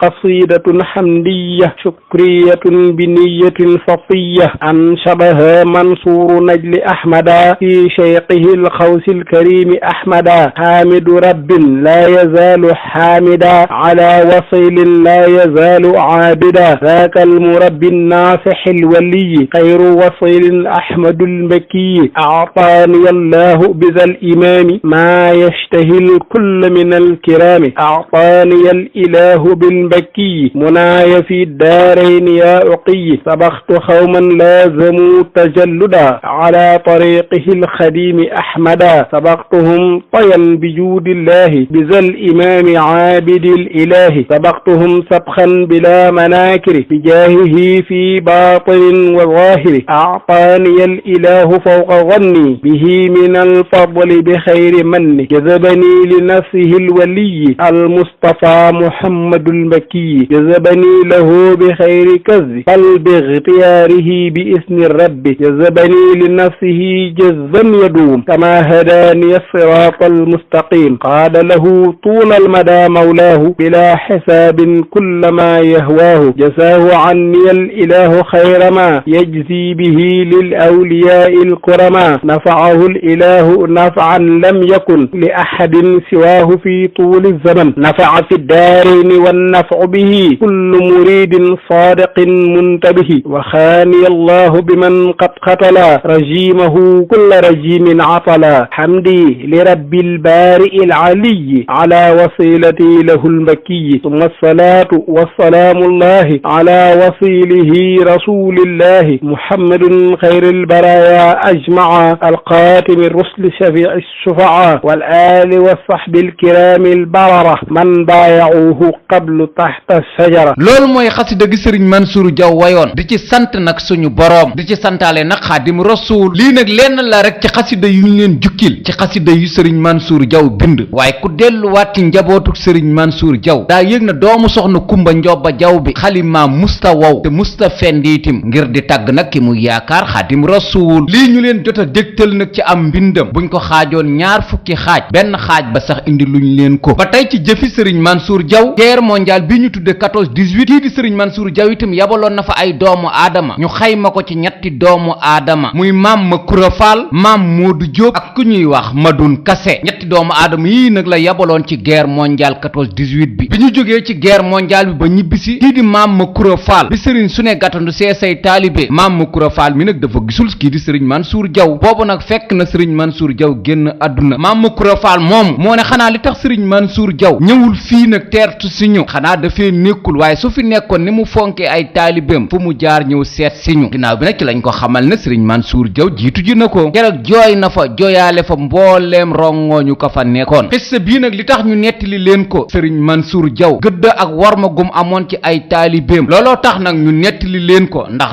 قصيدة حمدية شكرية بنية صفية أنشدها منصور نجل أحمدا في شيقه الخوس الكريم أحمدا حامد رب لا يزال حامدا على وصيل لا يزال عابدا ذاك المربي الناصح الولي خير وصيل أحمد المكي أعطاني الله بذا الإمام ما يشتهي الكل من الكرام أعطاني الإله بالمكي مناي في الدارين يا أقي سبقت قوما لازموا تجلدا على طريقه الخديم أحمدا سبقتهم طيا بجود الله بذا الإمام عابد الإله سبقتهم سبخا بلا مناكر بجاهه في باطن وظاهر أعطاني الإله فوق ظني به من الفضل بخير من جذبني لنفسه الولي المصطفى محمد المكي جذبني له بخير كذب بل باختياره بإذن الرب جذبني لنفسه جذبا يدوم كما هداني الصراط المستقيم قاد له طول المدى مولاه بلا حساب كل ما يهواه جزاه عني الإله خير ما يجزي به للأولياء الكرما نفعه الإله نفعا لم يكن لأحد سواه في طول الزمن نفع في الدارين والنفع به كل مريد صادق منتبه وخاني الله بمن قد قتل رجيمه كل رجيم عطلا حمدي لرب البارئ العلي على وصيلتي له المكي ثم الصلاة والسلام الله على وصيله رسول الله محمد خير البرايا أجمع القاتم الرسل شفيع الشفعاء والآل والصحب الكرام البررة من بايعوه قبل تحت الشجرة. loolu mooy xasida gi sëriñ Mansour Diaw wayoon di ci sant nag suñu boroom di ci santaale nag Xaadim Rasuul lii nag lenn la rek ci xasida yu ñu leen jukkil ci xasida yu sëriñ Mansour Diaw bind waaye ku delluwaat ci njabootu sëriñ Mansour Diaw daa yëg na doomu soxna Kumba Njoba Diaw bi xalimaam musta wow te musta fendiitim ngir di tàgg nag ki mu yaakaar Xaadim Rasuul lii ñu leen jot a dégtal nag ci am mbindam buñ ko xaajoon ñaar fukki xaaj benn xaaj ba sax indi luñ leen ko ba tey ci jëfi sëriñ Mansour Diaw guerre mondiale bi ñu tudde 14-18 kii di sëriñ Mansour Diaw itam yabaloon na fa ay doomu aadama ñu xayma ko ci ñetti doomu aadama muy maam ma Kura Faal maam Moodu Jóob ak ku ñuy wax Madun Kase ñetti doomu aadama yii nag la yabaloon ci guerre mondiale 14-18 bi ñu jógee ci guerre mondiale bi ba ñibbisi kii di maam ma Kura Faal bi sëriñ su ne gàttandu seesay taalibe maam ma Kura Faal mi nag dafa gisul kii di sëriñ Mansour Diaw boobu nag fekk na sëriñ Mansour Diaw génn àdduna maam ma Kura Faal moom moo ne xanaa li tax sëriñ Mansour Diaw ñëwul fii nag teertu si ñu xanaa dafee nekkul waaye su fi nekkoon ni mu fonke ay taalibeem fu mu jaar ñëw seet si ñu ginnaaw bi nag ci lañ ko xamal ne sëriñ Mansour Diaw jiitu ji na ko keroog jooy na fa jooyaale fa mbooleem rongooñu ko fa nekkoon xissa bii nag li tax ñu nettali leen ko sëriñ Mansour Diaw gëdd ak warma gum amoon ci ay taalibeem looloo tax nag ñu nettali leen ko ndax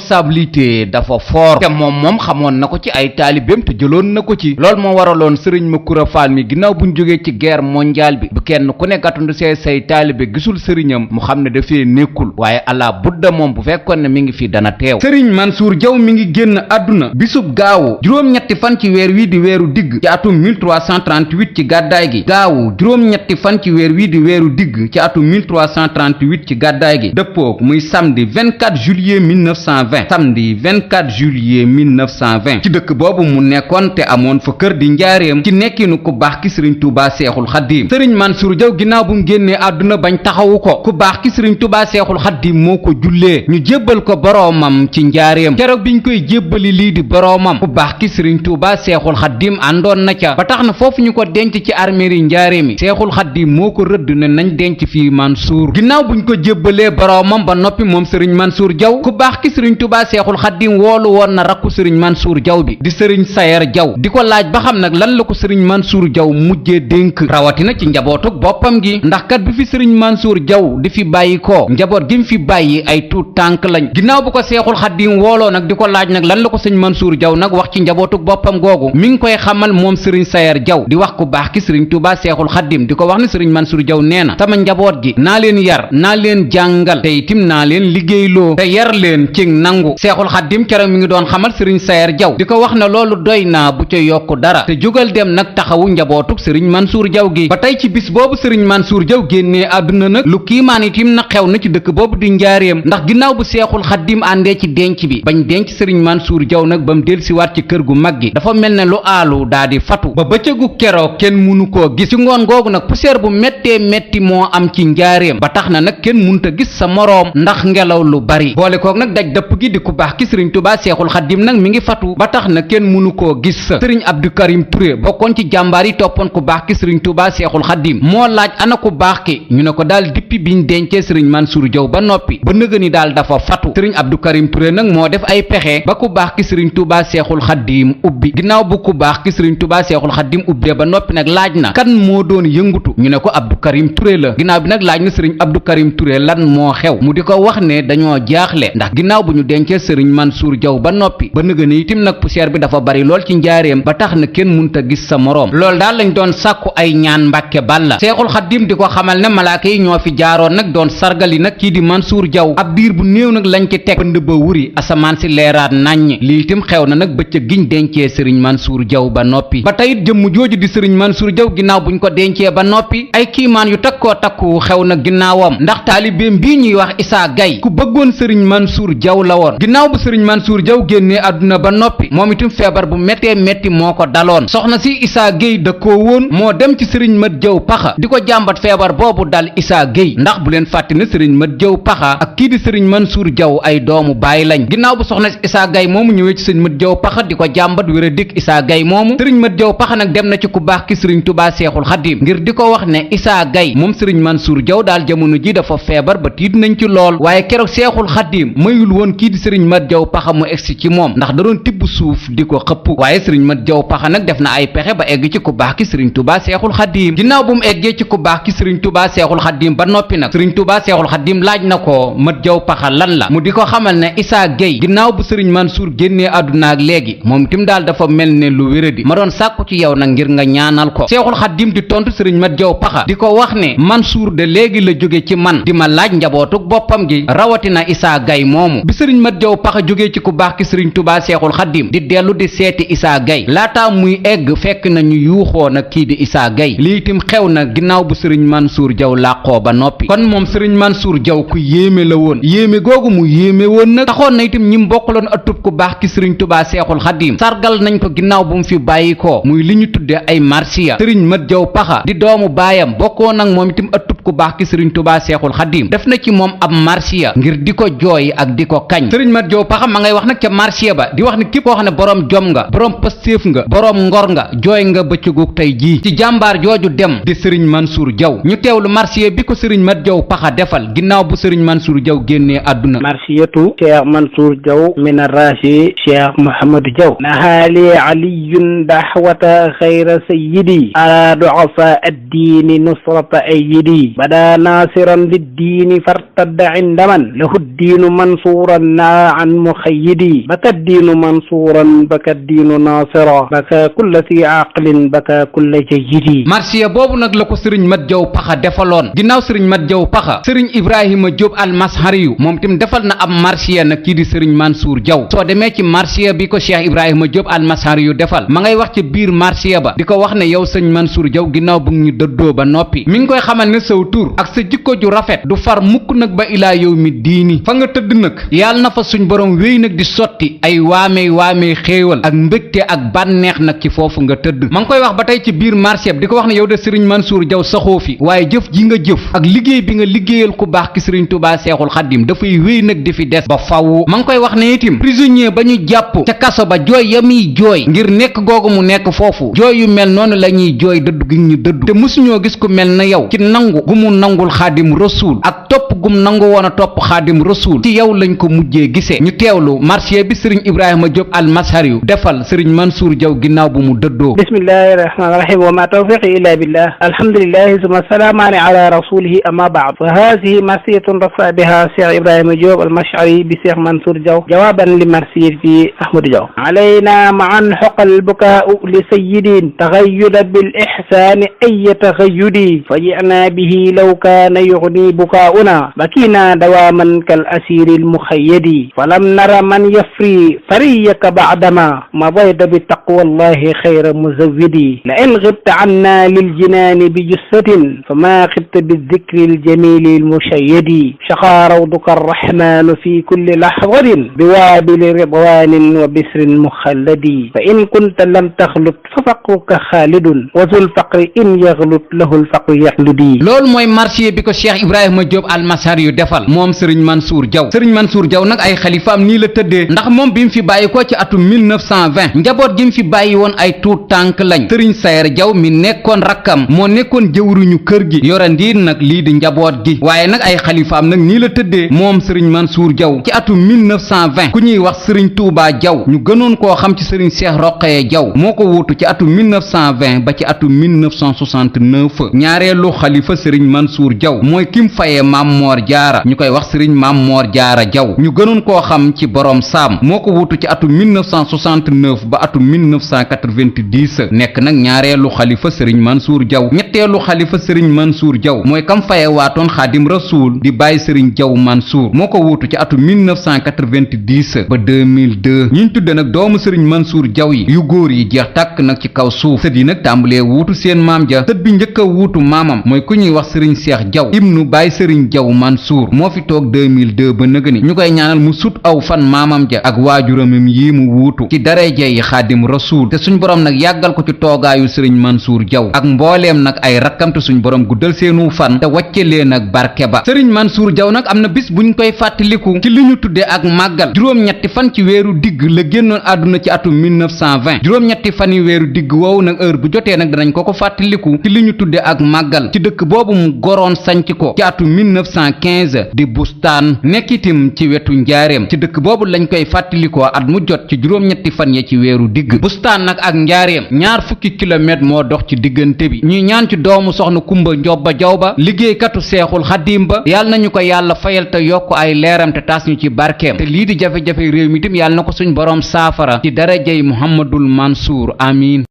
responsabilité dafa fort te moom xamoon na ko ci ay taalibeem te jëloon na ko ci ci loolu moo waraloon sëriñ Makura Fall mi ginnaaw buñ jógee ci guerre mondiale bi bu kenn ku ne gàttandu say taalibe gisul sëriñam mu xam ne dafee nekkul waaye ala budda moom bu fekkoon ne mi ngi fi dana teew. sëriñ Mansour Diaw mi ngi génn àdduna bisub gaawu juróom-ñetti fan ci weer wii di weeru digg ci atum 1338 ci gàddaay gi gaawu juróom-ñetti fan ci weer wii di weeru digg ci atum 1338 ci gàddaay gi dëppook muy samedi 24 juillet 1920 samedi 24 juillet 1920 ci dëkk boobu mu nekkoon te amoon fa kër di njaareem ci nekkinu ku baax ki sëriñ Touba Seexul Xaddiim sëriñ Mansour Diaw ginnaaw bu mu génnee àdduna bañ taxawu ko ku baax ki sëriñ Touba Seexul Xaddiim moo ko jullee ñu jébbal ko boroomam ci njaareem keroog biñ koy jébbali lii di boroomam ku baax ki sëriñ Touba Seexul Xaddiim àndoon na ca ba tax na foofu ñu ko denc ci arméeri njaareem yi Seexul Xaddiim moo ko rëdd ne nañ denc fii Mansour ginnaaw buñ ko jébbalee boroomam ba noppi moom sëriñ Mansour Diaw ku baax ki sëriñ Touba Seexul Xaddiim woolu woon na rakku sëriñ Mansour Diaw bi di sëriñ Sayer Diaw di ko laaj ba xam nag lan la ko sëriñ Mansour Diaw mujjee dénk rawatina ci njabootuk boppam gi ndax kat bi fi sëriñ Mansour Diaw di fi bàyyi ko njaboot gi mu fi bàyyi ay tuut tànk lañ ginnaaw bu ko Seexul Xaddiim wooloo nag di ko laaj nag lan la ko sëriñ Mansour Diaw nag wax ci njabootuk boppam googu mi ngi koy xamal moom sëriñ Sayer Diaw di wax ku baax ki sëriñ Touba Seexul Xaddiim di ko wax ne sëriñ Mansour Diaw nee na sama njaboot gi naa leen yar naa leen jàngal te itim naa leen liggéeyloo te yar leen ci nangu Seexul Xaddiim keroog mi ngi doon xamal sëriñ Sayer Diaw di ko wax ne loolu doy naa bu ca yokku dara te jógal dem nag taxawu njabootuk sëriñ Mansour Diaw gi ba tey ci bis boobu sëriñ Mansour Diaw génnee àdduna nag lu kiimaan itim na xew na ci dëkk boobu di njaareem ndax ginnaaw bu Seexul Xaddiim àndee ci denc bi bañ denc sëriñ Mansour Diaw nag ba mu dellusiwaat ci kër gu mag gi dafa mel ne lu aalu daa di fatu ba bëccëgu keroog kenn munu koo gis ci ngoon googu nag poussière bu méttee métti moo am ci njaareem ba tax na nag kenn munta gis sa moroom ndax ngelaw lu bari boole koog nag daj dëpp gi di ku baax ki sëriñ Touba Seexul Xaddiim nag mi ngi fatu ba tax na kenn munu koo gis sa sëriñ Abdou Karim Touré bokkoon ci jàmbaar yi toppoon ku baax ki sëriñ Touba Seexul Xaddiim moo laaj ana ku baax ki ñu ne ko daal dippi biñ dencee sëriñ Mansour Diaw ba noppi ba nëga ni daal dafa fatu sëriñ Abdou Karim Touré nag moo def ay pexe ba ku baax ki sëriñ Touba Seexul Xaddiim ubbi ginnaaw bu ku baax ki sëriñ Touba Seexul Xaddiim ubbee ba noppi nag laaj na kan moo doon yëngutu ñu ne ko Abdou Karim Touré la ginnaaw bi nag laaj na sëriñ Abdou Karim Touré lan moo xew mu di ko wax ne dañoo jaaxle ndax ginnaaw bu ñu dencee sëriñ Mansour Diaw ba noppi ba nëga ni itim nag poussière bi dafa bari lool ci njaareem ba tax na kenn munta gis sa moroom loolu daal lañ doon sàkku ay ñaan Mbàkke Balla Seexul Xaddiim di ko xamal ne malaaka yi ñoo fi jaaroon nag doon sargali nag kii di Mansour Diaw ab diir bu néew nag lañ ci teg pënd ba wuri asamaan si leeraat naññ lii itam xew na nag bëccëg giñ dencee sëriñ Mansour Diaw ba noppi ba teyit jëmm jooju di sëriñ Mansour Diaw ginnaaw buñ ko dencee ba noppi ay kiimaan yu takkoo takku xew na ginnaawam ndax taalibeem bii ñuy wax Issa Gaye ku bëggoon sëriñ Mansour Diaw la woon ginnaaw bu sëriñ Mansour Diaw génnee àdduna ba noppi moom itam feebar bu méttee métti moo ko daloon soxna si Issa Gaye dëkkoo woon moo dem ci sëriñ Mat Diaw Paxa di ko jàmbat feebar boobu dal Issa Gaye ndax bu leen fàtte ne sëriñ Mat Diaw Paxa ak kii di sëriñ Mansour Diaw ay doomu baay lañ ginnaaw bu soxna si Issa Gaye moomu ñëwee ci sëriñ Mat Diaw Paxa di ko jàmbat wér a dikk Issa Gaye moomu sëriñ Mat Diaw Paxa nag dem na ci ku baax ki sëriñ Touba Seexul Xaddiim ngir di ko wax ne Issa Gaye moom sëriñ Mansour Diaw daal jamono ji dafa feebar ba tiit nañ ci lool waaye keroog Seexul Xaddiim mayul woon kii di sëriñ Mat Diaw Paxa mu egsi ci moom ndax da doon tibb suuf di ko xëpp waaye sëriñ Mat Diaw Paxa nag def na ay pexe ba egg ci ku baax ki sëriñ Touba Seexul Xaddiim ginnaaw bu mu eggee ci ku baax ki sëriñ Touba Seexul Xaddiim ba noppi nag sëriñ Touba Seexul Xaddiim laaj na ko Mat Diaw Paxa lan la mu di ko xamal ne Issa Gaye ginnaaw bu sëriñ Mansour génnee àdduna ak léegi moom itam daal dafa mel ne lu wéradi ma doon sàkku ci yow nag ngir nga ñaanal ko Seexul Xaddiim di tontu sëriñ Mat Diaw Paxa di ko wax ne Mansour de léegi la jóge ci man di ma laaj njabootuk boppam gi rawatina Issa Gaye moomu bi sëriñ Mat Diaw Paxa jógee ci ku baax ki sëriñ Touba Seexul Xaddiim di dellu di seeti Issa Gaye laataa muy egg fekk nañu yuuxoo nag kii di Issa Gaye lii itam xew na ginnaaw bu sëriñ Mansour Diaw làqoo ba noppi kon moom sëriñ Mansour Diaw ku yéeme la woon yéeme googu mu yéeme woon nag taxoon na itam ñi mbokkaloon atub ku baax ki sëriñ Touba Seexul Xaddiim sargal nañ ko ginnaaw bu mu fi bàyyi ko muy li ñu tudde ay marsiya sëriñ Mat Diaw Paxa di doomu baayam bokkoon nag moom itam atub ku baax ki sëriñ Touba Seexul Xaddiim def na ci moom ab marsiya ngir di ko jooy ak di ko kañ sëriñ Mat Diaw Paxa ma ngay wax nag ca marsiya ba di wax ne képp koo xam ne boroom jom nga boroom pastéef nga boroom ngor nga jooy nga bëccëgu tey jii ci jàmbaar jooju dem di sëriñ Mansour Diaw ñu teewlu marsiya bi ko sëriñ Mat Diaw Paxa defal ginnaaw bu sëriñ Mansour Diaw génnee àdduna marsiyatu cheikh Mansour Diaw min arrashi cheikh Mouhamadou Diaw nahaali aliyun dahwata xayra sayyidi ala duafa addiini nusrata ayyidi bada nasiran liddiini fartadda inda man lahu ddiinu mansuuran naa an muxayyidi baka ddiinu mansuuran baka ddiinu nasira baka kulla si aqlin baka kulla jayyidi. marsiya boobu nag la ko sëriñ Mat Jaw Paxa defaloon. ginnaaw sëriñ Mat Jaw Paxa sëriñ Ibrahima Diop almashariyu moom tim defal na ab marsiya nag kii di sëriñ Mansour Diaw. soo demee ci marsiya bi ko Cheikh Ibrahima Diop almashariyu defal ma ngay wax ci biir marsiya ba di ko wax ne yow sëñ Mansour Diaw ginnaaw bu ñu dëddoo ba noppi mi ngi koy xamal ne saw tur ak sa jikko ju rafet du far mukk nag ba ilaa yow mi diini fa nga tëdd nag yàlla na fa suñ borom wéy nag di sotti ay waamee xéewal ak mbégte ak bànneex nag ci foofu nga tëdd. ma ngi koy wax ba tey ci biir marsiya bi di ko wax ne yow de sëriñ Mansour Diaw saxoo fi waaye jëf ji nga jëf ak liggéey bi nga liggéeyal ku baax ki sëriñ Tuubaa Seexul Xaddim dafay wéy nag di fi des ba faww. ma ngi koy wax ne itim prisonnier ba ñu jàpp ca kaso ba jooy ya muy jooy ngir nekk googu mu nekk foofu jooy yu mel noonu la ñuy jooy dëddu gi ñu dëddu te mësuñoo gis ku mel na yow ci nangu gu mu nangul Xaadim Rasuul ak topp gum nangu woon a topp Xaadim Rasuul ci yow lañ ko mujjee gisee. ñu teewlu marsiya bi sëriñ Ibrahima Diop almashariyu defal sëriñ Mansour Diaw ginnaaw bu mu dëddoo. bismillahi rahmaani rahim wa ma tawfiqi illa billah alhamdulillahi summa salaamaani ala rasulihi amma baad fa haadihi marsiyatun rasa biha Cheikh Ibrahima Diop almashari bi Cheikh Mansour Diaw jawaban li marsiyati Ahmadou Diaw alayna ma'an xoqal bukaau li sayyidin taxayyuda bil ihsaani ay taxayyudi fa ji'na bihi law kaana yughni bukaa'una bakina dawaman kal asiri al mukhayyadi falam nara man yafri fariyaka ba'dama madayta bi taqwallahi khayra muzawwidi la in ghibta anna lil jinaani bi jussatin fama khibta bi dhikri al jamili al mushayyadi shaqa rawduka arrahmanu fi kulli lahzatin biwabili ridwanin wa bisrin mukhalladi fa in kunta lam takhlut fa faqruka khalidun wa zul faqri in yaghlut lahu al faqru yakhludi. loolu mooy marsiya bi ko Cheikh Ibrahima Diop almashari yu defal moom sëriñ Mansour Diaw. sëriñ Mansour Diaw nag ay xalifaam nii la tëddee ndax moom bi mu fi bàyyi ko ci atum 1920 njaboot gi mu fi bàyyi woon ay tuut tànk lañ sëriñ Sayer Diaw mi nekkoon rakkam moo nekkoon jëwruñu kër gi yorandiin nag lii di njaboot gi waaye nag ay xalifaam nag nii la tëddee moom sëriñ Mansour Diaw ci atum 1920 ku ñuy wax sëriñ Touba Diaw ñu gënoon koo xam ci sëriñ Cheikh Roqaye Diaw moo ko wuutu ci atum 1920 ba ci atum 1969 ñaareelu xalifa sëriñ Mansour Diaw mooy kim fayee Maam Moor Jaara ñu koy wax sëriñ Maam Moor Jaara Diaw ñu gënoon koo xam ci borom saam moo ko wuutu ci atum 1969 ba atum 1990 nekk nag ñaareelu xalifa sëriñ Mansour Diaw ñetteelu xalifa sëriñ Mansour Diaw mooy kam faye waatoon Xaadim Rasuul di bàyyi sëriñ Diaw Mansour moo ko wuutu ci atum 1990 ba 2002 ñiñ tudde nag doomu sëriñ Mansour Diaw yi yu góor yi jeex tàkk nag ci kaw suuf sët yi nag tàmbalee wuutu seen maam ja sët bi njëkk a wuutu maamam mooy ku ñuy wax sëriñ Cheikh Diaw ibnu bàyyi sëriñ Diaw Mansour moo fi toog 2002 ba nëgëni ñu koy ñaanal mu sut aw fan maamam ja ak waajuramam yi mu wuutu ci dareje yi Xaadim Rasuul te suñ borom nag yàggal ko ci toogaayu sëriñ Mansour Diaw ak mbooleem nag ay rakkam te suñ borom guddal seenu fan te wàcce leen ak barke ba sëriñ Mansour Diaw nag am na bis buñ koy fàttaliku ci li ñu tudde ak màggal juróom-ñetti fan ci weeru digg la génnoon àdduna ci atum 1920 juróom-ñetti fan yi weeru digg woowu nag heure bu jotee nag danañ ko fàttaliku ci li ñu tudde ak màggal ci dëkk boobu mu goroon sanc ko ci atum 1915 di bustaan nekkitim ci wetu njaareem ci dëkk boobu lañ koy fàttalikoo at mu jot ci juróom-ñetti fan ya ci weeru digg bustaan nag ak njaareem ñaar fukki kilomètre moo dox ci diggante bi ñuy ñaan ci doomu soxna Kumba Njobba Jaw ba liggéeykatu Seexul Xadiim ba yàlla nañu ko yàlla fayal te yokk ay leeram te taas ñu ci barkeem te lii di jafe-jafe réew mi tim yàlla na ko suñ boroom saafara ci darajay Muhammadul Mansour amiin